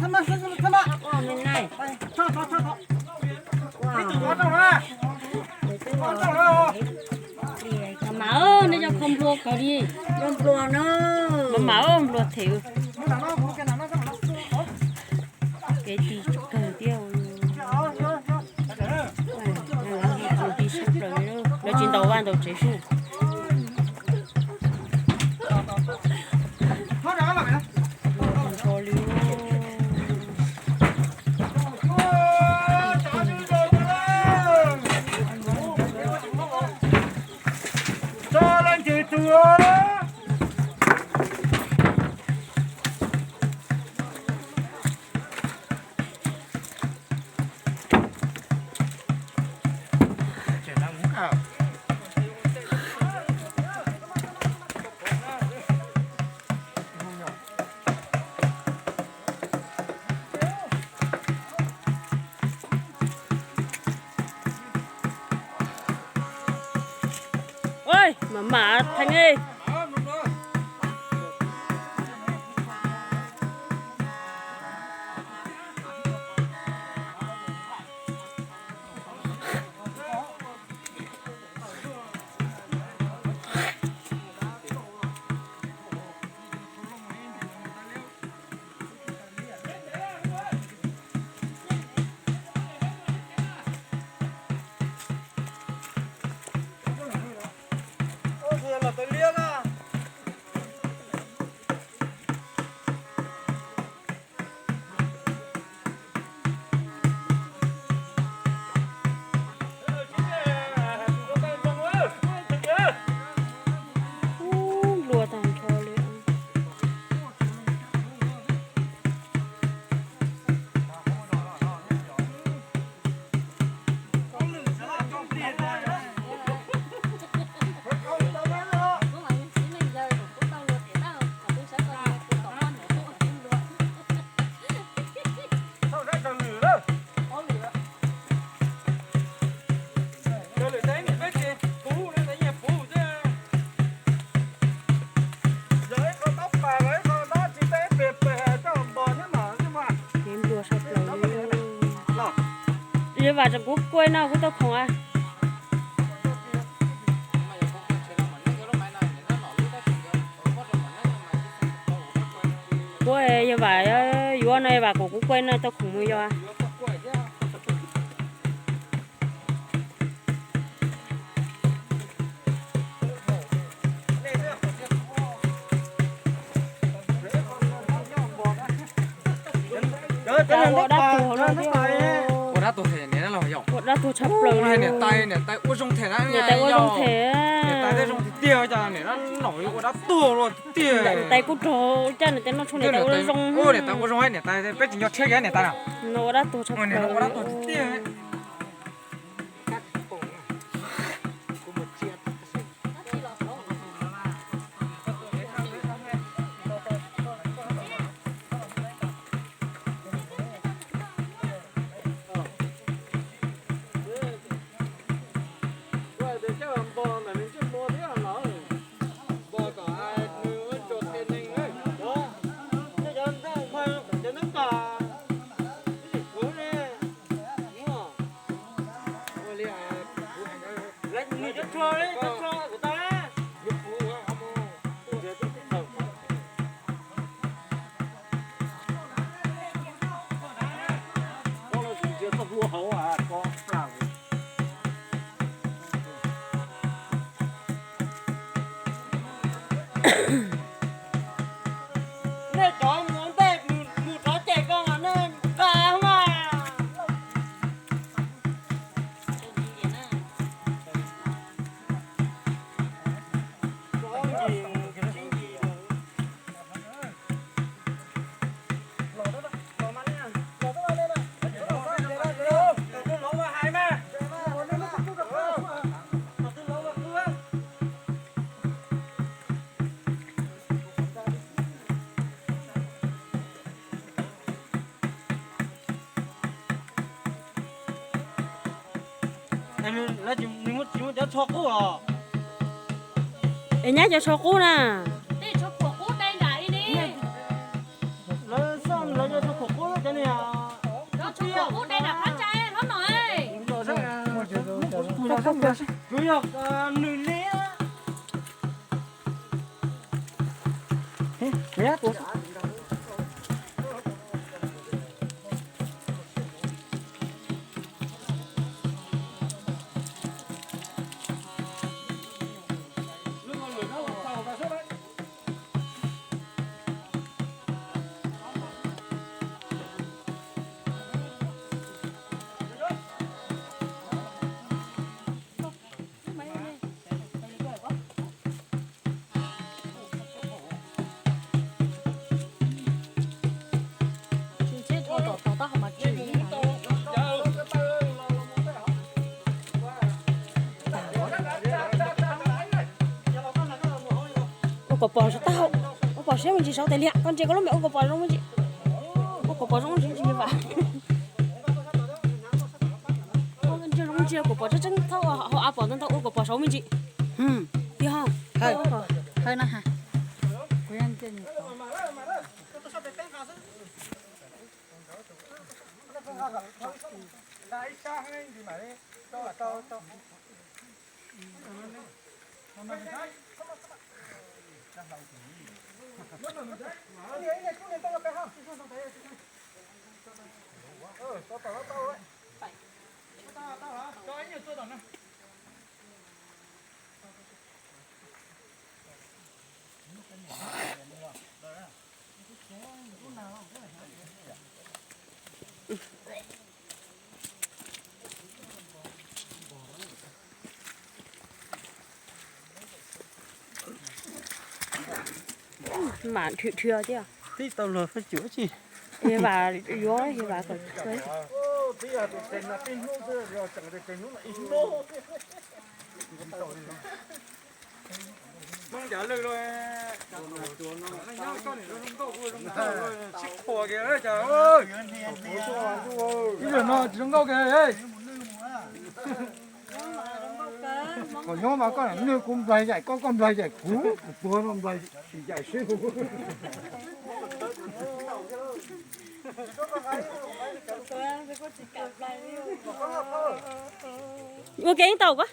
Mama, nej cov kho nplua kawg li. Mama, nplua them. Kev ti kawg thiab. Ti sab plaws li, lawv tsis ntaus vaj ntaus tsev sub. Oj, mam mam theej. Ub, nplua tag nrho li. Kev nplua sab plaws li. Yog Vam tseem kuv kuaj no kuv tau khoom a. Kuv yog Vam yuav no, Vam kom kuv kuaj no tau khoom mus yog. Ua dab tuag no thiab. Ua dab tuag tshaj plaws li. Niam tais, niam tais ua zoo them na. Niam tais ua zoo them. Niam tais tej zoo tiag tiag, cas niam tais noj ua dab tuag tiag. Niam tais kuj rog caj niam tais noj tshuaj, niam tais ua zoo. Niam tais ua zoo, niam tais peb tsis nco tshiab kiag niam tais na. No ua dab tuag tshaj plaws. Ua dab tuag tiag tiag. Nej cov mus ntej mus rov ces ko mas nej nqa mas. Es nyab cov tsho qub na. Lawv xoj lawv cov tsho qub. Tsuas yog nws liab. Ua kom pom saum tag, ua pom siab me ntsis saum tes liam, koj ntsia koj lub me ua kom pom zoo me ntsis. Ua kom pom zoo me ntsis vam. Ntsia zoo me ntsis, ua kom pom tseeb tseeb, thaub hauv av pom ntau ntau, ua kom pom saud me ntsis. Yog, hawm na. Mam dhwm dhwm thiab. Tib tau los faj cuv tsis. Vam yuav vam kom Hmoob ncav lwj los, sib qhuas kiag cas. Ib zaug no tsis zoo nkauj kiag. Kom nyob mas koj nws kuv nplaig yaim koj, koj nplaig yaim kuv, kuv puag no nplaig yaim sib hu. Ua ke ib tau koj.